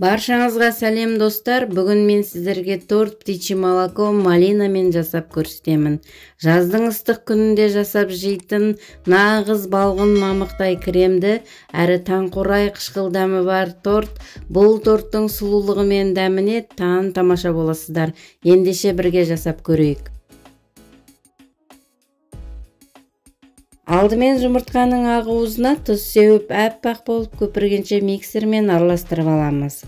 Баршаңызға сәлем достар. Бүгін мен сіздерге торт птичье молоко малинамен жасап көрсетемін. Жаздың ыстық күнінде жасап жейтін нағыз балғын мамықтай кремді, әрі таңқурай қышқыл дәмі бар торт. Бұл торттың сұлулығы мен дәміне таң тамаша боласыздар. Ендеше бірге жасап көрейік. Алдымен жұмыртқаның ақ уызына тұз сеуіп, әппақ болып көпіргенше миксермен араластырып аламыз.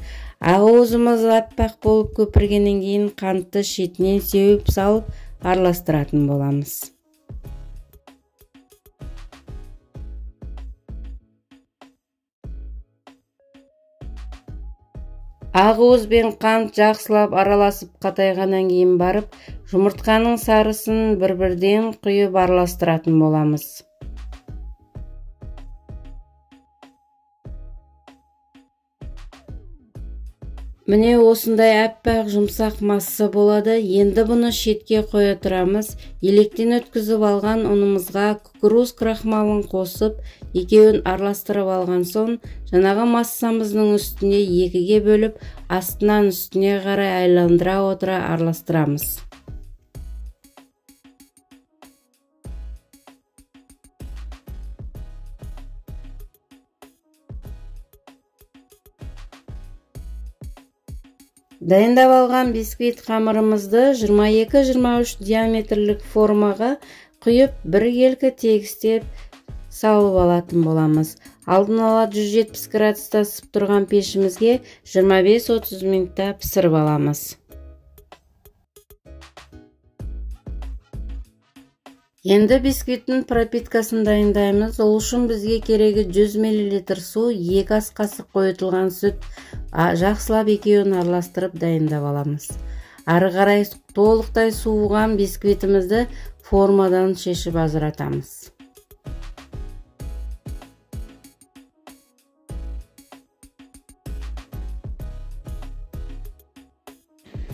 Ақ уызымыз әппақ болып көпіргеннен кейін қантты шетінен сеуіп салып араластыратын боламыз. Ақ уыз бен қант жақсылап араласып қатайғаннан кейін барып, жұмыртқаның сарысын бір-бірден құйып араластыратын боламыз. Міне осындай әппақ жұмсақ масса болады. Енді бұны шетке қоя тұрамыз. Електен өткізіп алған ұнымызға кукуруз крахмалын қосып, екеуін араластырып алған соң, жаңағы массамыздың үстіне екіге бөліп, астынан үстіне қарай айландыра отыра араластырамыз. Дайындап алған бисквит қамырымызды 22-23 диаметрлік формаға құйып, біркелкі тегістеп салып алатын боламыз. Алдын ала 170 градуста ысып тұрған пешімізге 25-30 минутта пісіріп аламыз. Енді бисквиттің пропиткасын дайындаймыз. Ол үшін бізге керегі 100 мл су, 2 ас қасық қойытылған сүт, жақсылап екеуін араластырып дайындап аламыз. Ары қарай толықтай суыған бисквитімізді формадан шешіп ажыратамыз.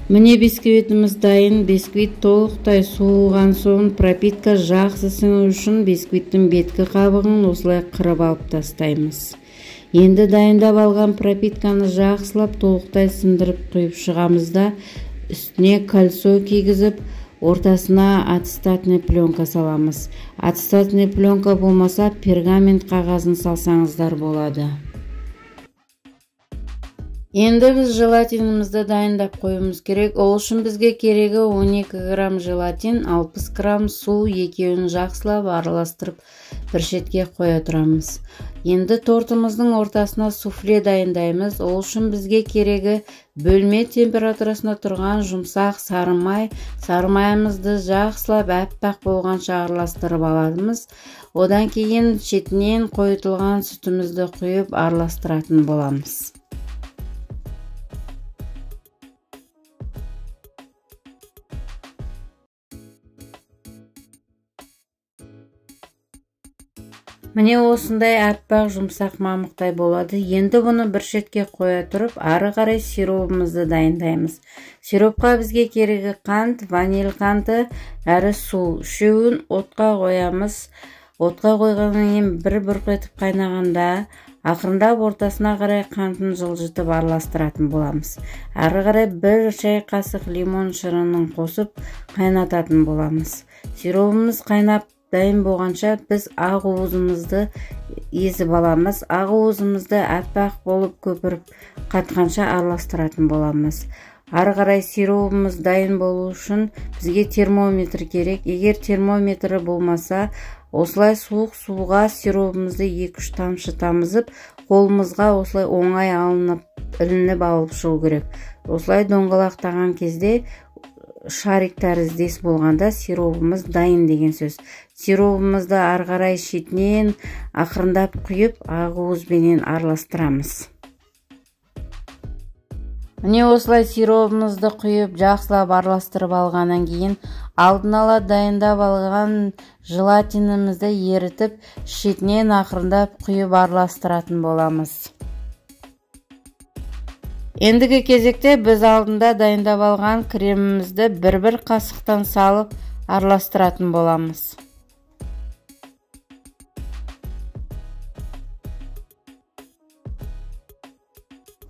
Міне бисквитіміз дайын. Бисквит толықтай суыған соң пропитка жақсы сіңу үшін бисквиттің беткі қабығын осылай қырып алып тастаймыз. Енді дайындап алған пропитканы жақсылап толықтай сындырып құйып шығамыз да, үстіне кольцо кигізіп, ортасына ацетатный пленка саламыз. Ацетатный пленка болмаса пергамент қағазын салсаңыздар болады. Енді біз желатинімізді дайындап қоюымыз керек. Ол үшін бізге керегі 12 грамм желатин, 60 грамм су, екеуін жақсылап араластырып бір шетке қоя тұрамыз. Енді тортымыздың ортасына суфле дайындаймыз. Ол үшін бізге керегі бөлме температурасында тұрған жұмсақ сары май. Сары майымызды жақсылап әппақ болғанша араластырып аламыз. Одан кейін шетінен қойытылған сүтімізді құйып араластыратын боламыз. Міне осындай әппақ жұмсақ мамықтай болады. Енді бұны бір шетке қоя тұрып, ары қарай сиробымызды дайындаймыз. Сиропқа бізге керегі қант, ваниль қанты, әрі су. Үшеуін отқа қоямыз. Отқа қойғаннан кейін бір бұрқ етіп қайнағанда, ақырындап ортасына қарай қантын жылжытып араластыратын боламыз. Ары қарай бір шай қасық лимон шырынын қосып қайнататын боламыз. Сиробымыз қайнап дайын болғанша біз ақ уызымызды езіп аламыз. Ақ уызымызды әппақ болып көпіріп қатқанша араластыратын боламыз. Ары қарай сиробымыз дайын болу үшін бізге термометр керек. Егер термометрі болмаса, осылай суық суға сиробымызды 2-3 тамшы тамызып, қолымызға осылай оңай алынып, ілініп алып шығу керек. Осылай доңғалақтаған кезде шарик тәріздес болғанда сиробымыз дайын деген сөз. Сиробымызды ары қарай шетінен ақырындап құйып, ақ уызбенен араластырамыз. Міне осылай сиробымызды құйып, жақсылап араластырып алғаннан кейін алдын ала дайындап алған желатинімізді ерітіп, шетінен ақырындап құйып араластыратын боламыз. Ендігі кезекте біз алдында дайындап алған кремімізді бір-бір қасықтан салып араластыратын боламыз.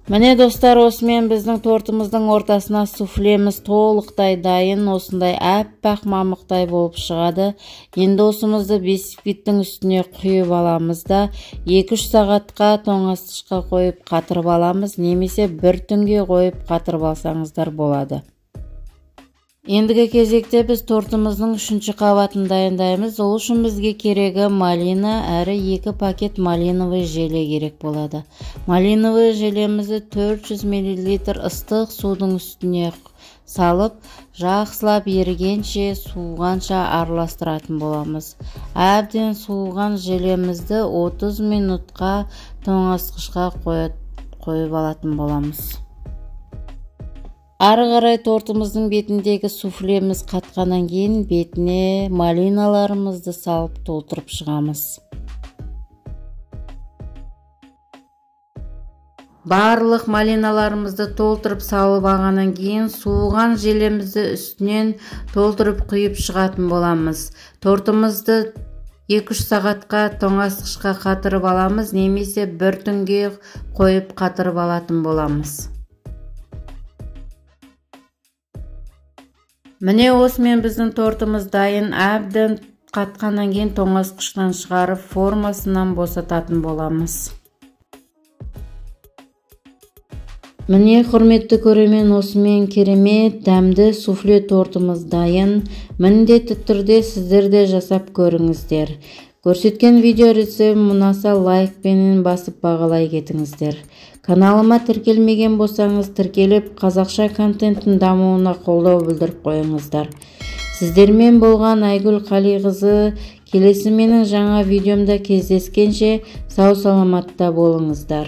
Міне достар, осымен біздің тортымыздың ортасына суфлеміз толықтай дайын, осындай әппақ мамықтай болып шығады. Енді осымызды бисквиттің үстіне құйып аламыз да 2-3 сағатқа тоңазытқышқа қойып қатырып аламыз, немесе бір түнге қойып қатырып алсаңыздар болады. Ендігі кезекте біз тортымыздың 3-ші қабатын дайындаймыз. Ол үшін бізге керегі малина, әрі 2 пакет малиновый желе керек болады. Малиновый желемізді 400 мл ыстық судың үстіне салып, жақсылап ерігенше, суығанша араластыратын боламыз. Әбден суыған желемізді 30 минутқа тоңазытқышқа қойып алатын боламыз. Ары қарай тортымыздың бетіндегі суфлеміз қатқаннан кейін бетіне малиналарымызды салып толтырып шығамыз. Барлық малиналарымызды толтырып салып алғаннан кейін суыған желемізді үстінен толтырып құйып шығатын боламыз. Тортымызды 2-3 сағатқа тоңазытқышқа қатырып аламыз, немесе бір түнге қойып қатырып алатын боламыз. Міне осымен біздің тортымыз дайын. Әбден қатқаннан кейін тоңазытқыштан шығарып формасынан босататын боламыз. Міне құрметті көрермен, осымен керемет дәмді суфле тортымыз дайын. Міндетті түрде сіздер де жасап көріңіздер. Көрсеткен видео рецептім ұнаса лайкпенен басып бағалай кетіңіздер. Каналыма тіркелмеген болсаңыз тіркеліп, қазақша контенттің дамуына қолдау білдіріп қойыңыздар. Сіздермен болған Айгүл Қалиқызы. Келесі менің жаңа видеомда кездескенше сау саламатта болыңыздар.